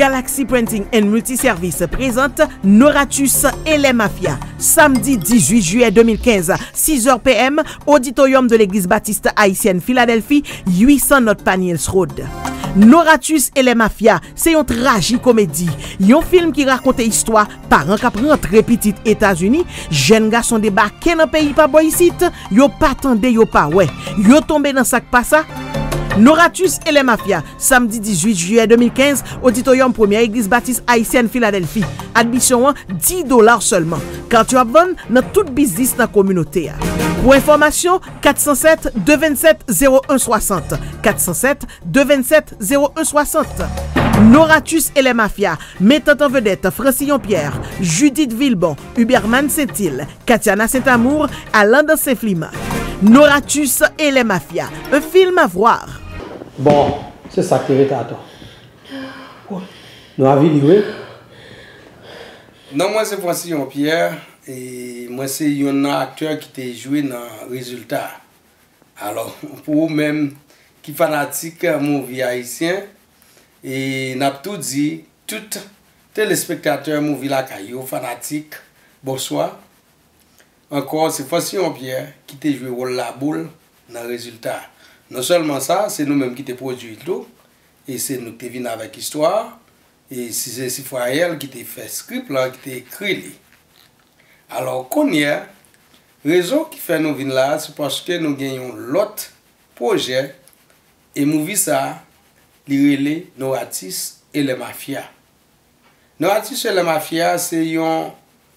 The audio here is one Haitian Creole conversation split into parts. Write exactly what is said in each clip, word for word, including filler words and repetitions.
Galaxy Printing and Multiservice prezante Noratus et les Mafias, samdi dizuit jiyè de mil kenz, sizè pm, Auditorium de l'Église Baptiste Haïtienne Philadelphie, uit san North Pan Hills Road. Noratus et les Mafias se yon trajikomedi, yon fim ki rakonte istwa paran k ap rantre pitit Etazini, jèn gason debake nan peyi pa bò isit, yo pa tande, yo pa wè, yo tonbe nan sa k pa sa. Noratus et les Mafias, samdi dizuit jiyè de mil kenz, Auditorium Premyè Egliz Batis Ayisyèn Filadèlfi. Admisyon an, dis dola sèlman. Kat yo ap vann nan tout biznis nan kominote a. Pou enfòmasyon, kat san sèt, de vennsèt, zewo en swasant, kat san sèt, de vennsèt, zewo en swasant. Noratus et les Mafias, mettant en vedette Francillon Pierre, Judith Vilbon, Huberman Saint-Île, Katiana Saint-Amour, Alanda Saint-Flima. Noratus et les Mafias, un film à voir. Bon, se sa k te ret atann. Nou avili, wi. Non mwen se Francillon Pierre, e mwen se youn nan aktè ki te jwe nan Rezilta. Alò, pou ou menm ki fanatik movie ayisyen, e n ap tou di tout telespektatè Movie Lakay yo, fanatik, bonswa. Ankò, se Francillon Pierre ki te jwe wòl Laboul nan Rezilta. Non sèlman sa, se nou menm ki te pwodui l tou, e se nou ki te vin avèk istwa a, e se Sifrayèl ki te fè skrip lan, ki te ekri li. Alò, kounye a, rezon ki fè nou vin la a, se paske nou gen yon lòt pwojè, e movie sa a, li rele Noratus et les Mafias. Noratus et les Mafias se yon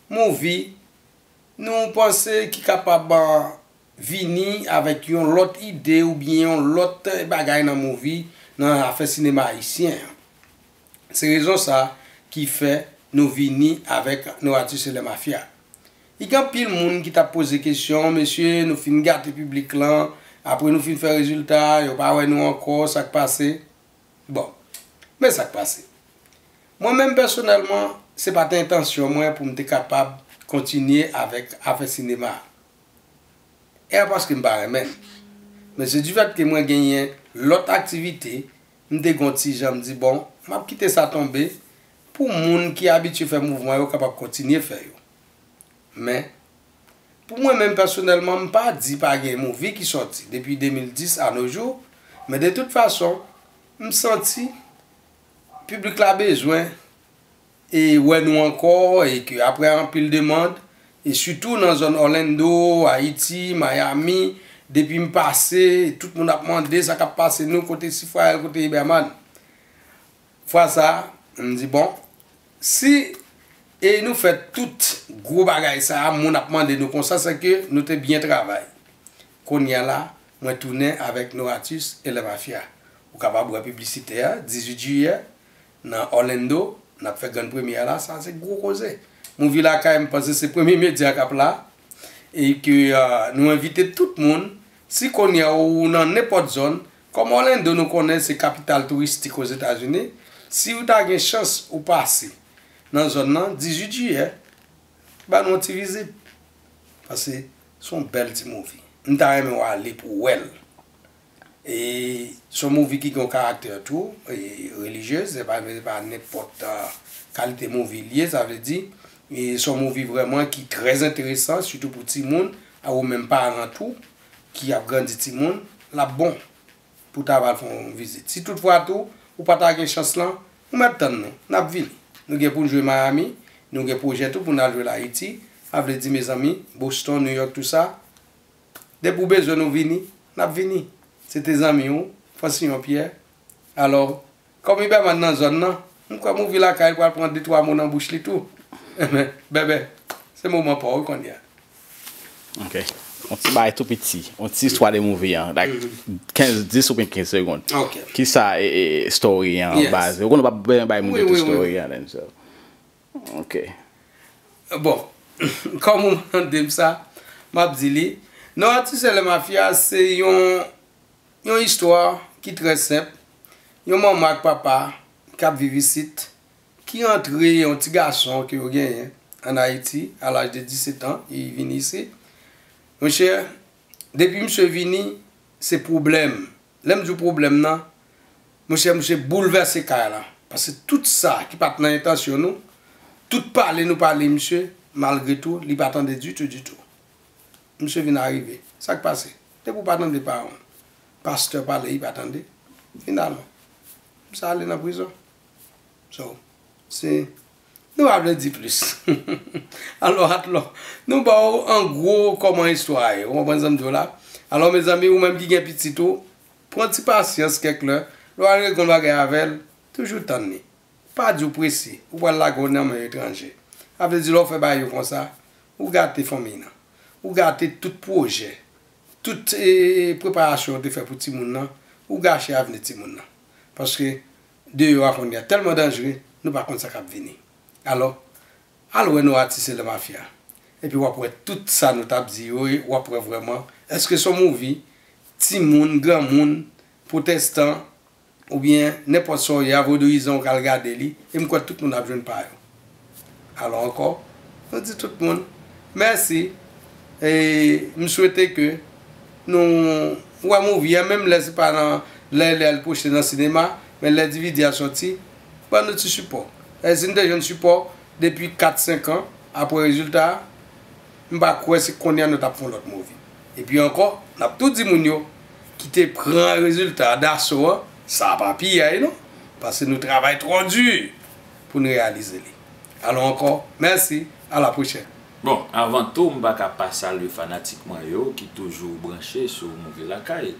movie nou panse ki kapab vini avèk yon lòt ide oubyen yon lòt bagay nan movie, nan afè sinema ayisyen an. Se rezon sa ki fè nou vini avèk Noratus et les Mafias. I gen anpil moun ki t ap poze kesyon, mesye, nou fin gate piblik lan, apre nou fin fè rezilta, yo pa wè nou ankò, sa k pase? Bon, men sa k pase. Mwen menm pèsonèlman, se pa t entansyon mwen pou m te kapab kontinye avèk afè sinema a. E a paske m pa renmen l. Men se difèt ke mwen genyen lòt aktivite, m te gon ti jan m di, bon, m ap kite sa tonbe pou moun ki abitye fè mouvman yo kapab kontinye fè yo. Men, pou mwen menm pèsonèlman, m pa di pa gen movie ki sòti depi de mil dis a no jou, men de tout fason, m santi piblik la bezwen e wè nou ankò, e ke apre anpil demann, e sitou nan zòn Orlando, Ayiti, Miami, depi m pase, tout moun ap mande sa k ap pase nou, kote Sifrayèl, kote Iberman. Fwa sa a, m di, bon, si e nou fè tout gwo bagay sa a, moun ap mande nou konsa, se ke nou te byen travay. Kounye a la, mwen tounen avèk Noratus et les Mafias. Ou kapab wè piblisite a, dizuit jiyè, nan Orlando, n ap fè grann premyè a la, sa se gwo koze. Movie Lakay, m panse se premye medya k ap la, e ke, euh, nou envite tout moun, si kounye a ou nan nenpòt zòn, kòm Orlando nou konnen se kapital touristik Ozetazini, si ou ta gen chans ou pase nan zòn nan, dizuit jiyè, ba nou yon ti vizit. Paske se yon bèl ti movie. M ta renmen w ale pou w wè l. E se yon movie ki gen yon karaktè tou, e relijye, se pa, se pa nenpòt, ah, kalite movie l ye, sa vle di, e se yon movie vrèman ki trè enteresan, sitou pou timoun, a ou menm paran tou, ki ap grandi timoun, l ap bon pou w ta va fè yon vizit. Si toutfwa tou, ou pa ta gen chans lan, ou mèt tann nou, n ap vini. Nou gen pou n jwe Miami, nou gen pwojè tou pou n al jwe l Ayiti, sa vle di, mezanmi, Boston, New York, tou sa, depi w bezwen nou vini, n ap vini. Se te zanmi w, Francillon Pierre. Alò, kòm Iberman nan zòn nan, m kwè Movie Lakay pral pran de twa mo nan bouch li tou. Enben, Bèbè, se moman pa w wi kounye a. Ok. Yon ti bagay tou piti, yon ti istwa de movie an, like kenz, dis oubyen kenz segonn. Ok. Kisa e, e, story an Yes. Baz? Ou konnen w pa bezwen bay moun Wi, yo tout wi, wi, story wi. an, then so. Ok. Bon, kòm ou mande m sa, m ap di li. Noratus et les Mafias se yon, yon istwa ki trè senp. Yon manman ak papa k ap viv isit, ki rantre yon ti gason ke yo genyen ann Ayiti, a laj de disèt an, e li vini isit. Monchè, depi misye vini, se pwoblèm. Lè m di w pwoblèm nan, monchè, misye boulvèse kay la. Paske tout sa ki pa t nan entansyon nou, tout pale nou pale misye, malgre tou, li pa tande ditou, ditou. Misye vin arive. Sa k pase? Depi w pa tande pa yon pastè pale, li pa tande. Finalman, misye ale nan prizon. So, se, nou pa vle di plis. Alò, atlò, nou ba w an gwo kòman istwa a ye. Ou konprann sa m di w la? Alò, mezanmi, ou menm ki gen pitit ou, pran ti pasyans kèk lè. Lè w al regle yon bagay avè l, toujou tann li. Pa di w prese, ou pral lage w nan men etranje. Sa vle di lè w fè bagay yo konsa, ou gate fanmiy nan. Ou gate tout pwojè, tout, e, preparasyon w te fè pou timoun nan, ou gache avni timoun nan. Paske deyò a kounye a tèlman danjre, nou pa konn sa k ap vini. Alò, al wè nou atis e lè mafya. Epi w ap wè tout sa nou t ap di yo, e w ap wè vrèman, èske se yon movie, timoun, granmoun, pwotestan, oubyen nenpòt sa w ye a, vodouyizan, ou ka al gade li, e m kwè tout moun ap jwenn pa yo. Alò ankò, nou di tout moun mèsi, e m swete ke nou wè movie a, menm lè se pa nan lè, lè l pwojte nan sinema, men lè DVD a sòti, ban nou ti sipò. E si n te jwenn sipò depi kat senk an apre rezilta a, m pa kwè se kounye a nou t ap fè yon lòt movie. Epi ankò, n ap tou di moun yo ki te pran rezilta daso an, sa pa piyay non, paske nou travay twò di pou n reyalize li. Alò ankò, mèsi, a la pwochèn. Bon, avan tou, m pa ka pa salye fanatik mwen yo ki toujou branche sou Movie Lakay.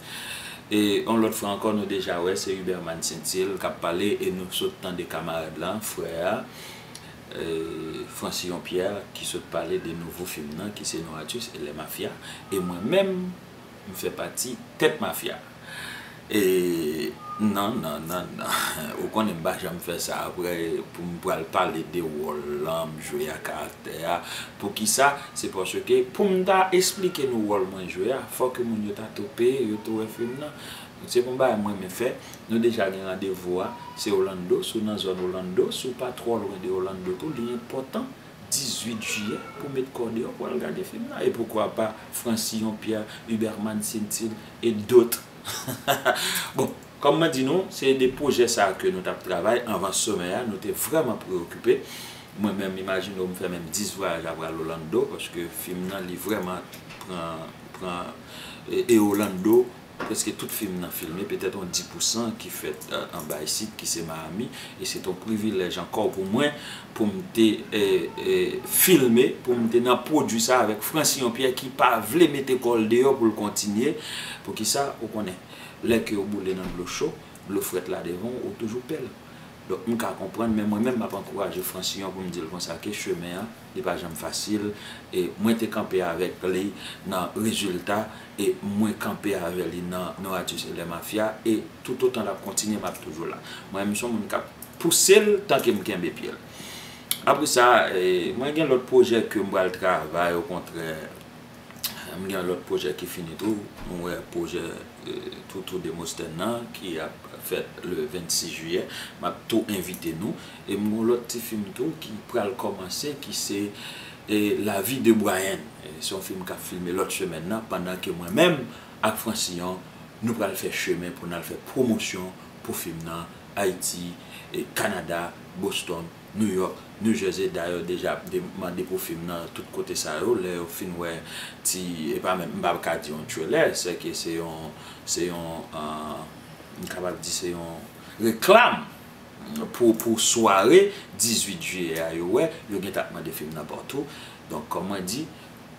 E yon lòt fwa ankò, nou deja wè, se Huberman Saintil k ap pale e nou sot tande kamarad lan, frè a, e, Francillon Pierre, ki sot pale de nouvo fim nan, ki se Noratus et les Mafias. E mwen menm, m fè pati tèt mafya. E, non, non, non, non. Ou konnen m pa janm fè sa apre pou m pral pale de wòl lan, m jwe a, karaktè a. Poukisa? Se paske pou m ta esplike nou wòl mwen jwe a, fò ke moun yo ta tou peye, yo tou wè fim nan. Se yon bagay mwen renmen fè. Nou deja gen randevou a, se Orlando. Si w nan zòn Orlando, si w pa twò lwen de Orlando tou, li enpòtan dizuit jiyè pou w met kò w deyò pou w al gade fim nan. E poukwa pa Francillon Pierre, Huberman Saintil e dòt. Bon, kòm mwen di nou, se de pwojè sa a ke nou t ap travay anvan somè a, nou te vrèman preyokipe. Mwen menm, imajine w, m fè menm dis vwayaj apre al Orlando, paske fim nan, li vrèman pran, pran, e, e Orlando, prèske tout fim nan filme, petèt yon dis pousan ki fèt, e, anba isit, ki se Miami, e se t yon privilèj ankò pou mwen, pou m te, e, e, filme, pou m te nan pwodui sa avèk Francillon Pierre ki pa vle mete kò l deyò pou l kontinye. Poukisa? Ou konnen, lè ke w boule nan dlo cho, dlo frèt la devan w, ou toujou pè l. Donk, m ka konprann, men mwen menm, m ap ankouraje Francillon pou m di l konsa ke chemen an, li pa janm fasil, e mwen te kanpe avèk li nan rezilta, e mwen kanpe avè li nan Noratus et les Mafias, e toutotan l ap kontinye, m ap toujou la. Mwen, m se yon moun k ap pouse l tan ke m kenbe pye l. Apre sa, e, mwen gen lòt pwojè ke m pral travay, okontrè, m gen lòt pwojè ki fini tou. M wè pwojè, e, Toutou Demosthène nan ki ap fèt le vennsis jiyè. M ap tou envite nou. E m gen yon lòt ti fim tou ki pral kòmanse, ki se, e, La vie de Brian. E, se yon fim k ap filme lòt semèn nan, pandan ke mwen menm ak Francillon, nou pral fè chemen pou n al fè pwomosyon pou fim nan Ayiti, e, Kanada, Boston, New York, New Jersey. Dayè, deja ap de-, mande pou fim nan tout kote sa yo. Lè yo fin wè ti, e pa menm, m pa ka di yon trailer, sèke se yon, se yon, e, m kapab di se yon reklam pou, pou sware dizuit jiyè a, yo wè, yo gentan ap mande fim nan patou. Donk, kòm mwen di,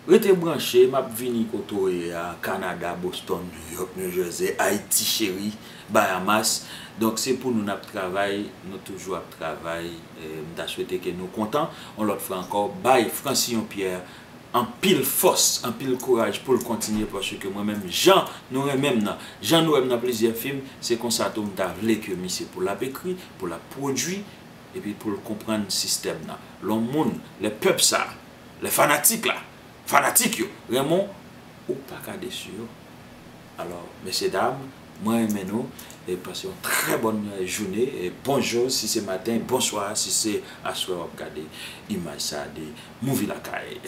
rete branche, m ap vini kote w ye a, Kanada, Boston, New York, New Jersey, Ayiti cheri, Bahamas. Donk, se pou nou n ap travay, nou toujou ap travay. E, m ta swete ke nou kontan, yon lòt fwa ankò, bay Francillon Pierre anpil fòs, anpil kouraj pou l kontinye, paske mwen menm, jan nou renmen m nan, jan nou wè m nan plizyè fim, se konsa tou m ta vle ke misye, pou l ap ekri, pou l ap pwodui, epi pou l konprann sistèm nan. Lè yon moun, lè pèp sa, lè fanatik la, fanatik yo renmen w, ou pa ka desi yo. Alò, mesye dam, mwen renmen nou, e pase yon trè bòn jounen, e bonjou si se maten, bonswa si se aswè w ap gade imaj sa de Movie Lakay.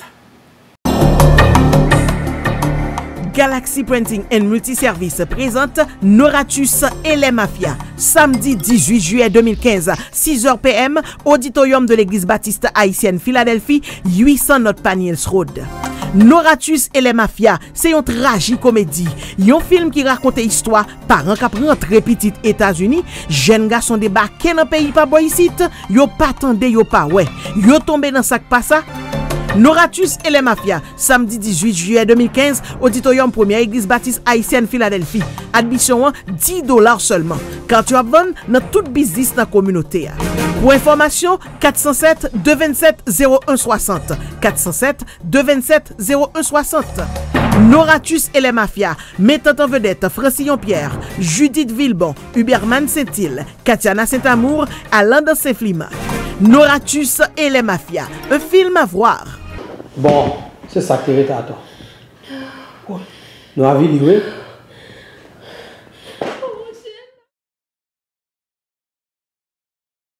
Galaxy Printing and Multiservice prezante Noratus et les Mafias, samdi dizuit jiyè de mil kenz, sis è p m, Auditorium de l'Église Baptiste Haïtienne Philadelphie, uit san North Pan Hills Road. Noratus et les Mafias, se yon trajikomedi, yon fim ki rakonte istwa paran k ap rantre pitit Etazini, jèn gason debake nan peyi pa bò isit, yo pa tande, yo pa wè, yo tonbe nan sa k pa sa. Noratus et les Mafias, samdi dizuit jiyè de mil kenz, Auditorium Premyè Egliz Batis Ayisyèn Filadelfi. Admisyon an, dis dola sèlman. Kat yo ap vann nan tout biznis nan kominote a. Pou enfòmasyon, kat san sèt, de vennsèt, zewo en swasant, kat san sèt, de vennsèt, zewo en swasant. Noratus et les Mafias, mettant en vedette Francillon Pierre, Judith Vilbon, Huberman Saint-Île, Katiana Saint-Amour, Alan dans Saint-Flimac. Noratus et les Mafias, un film à voir. Bon, se sa k te rete atò. Nou avili, wi.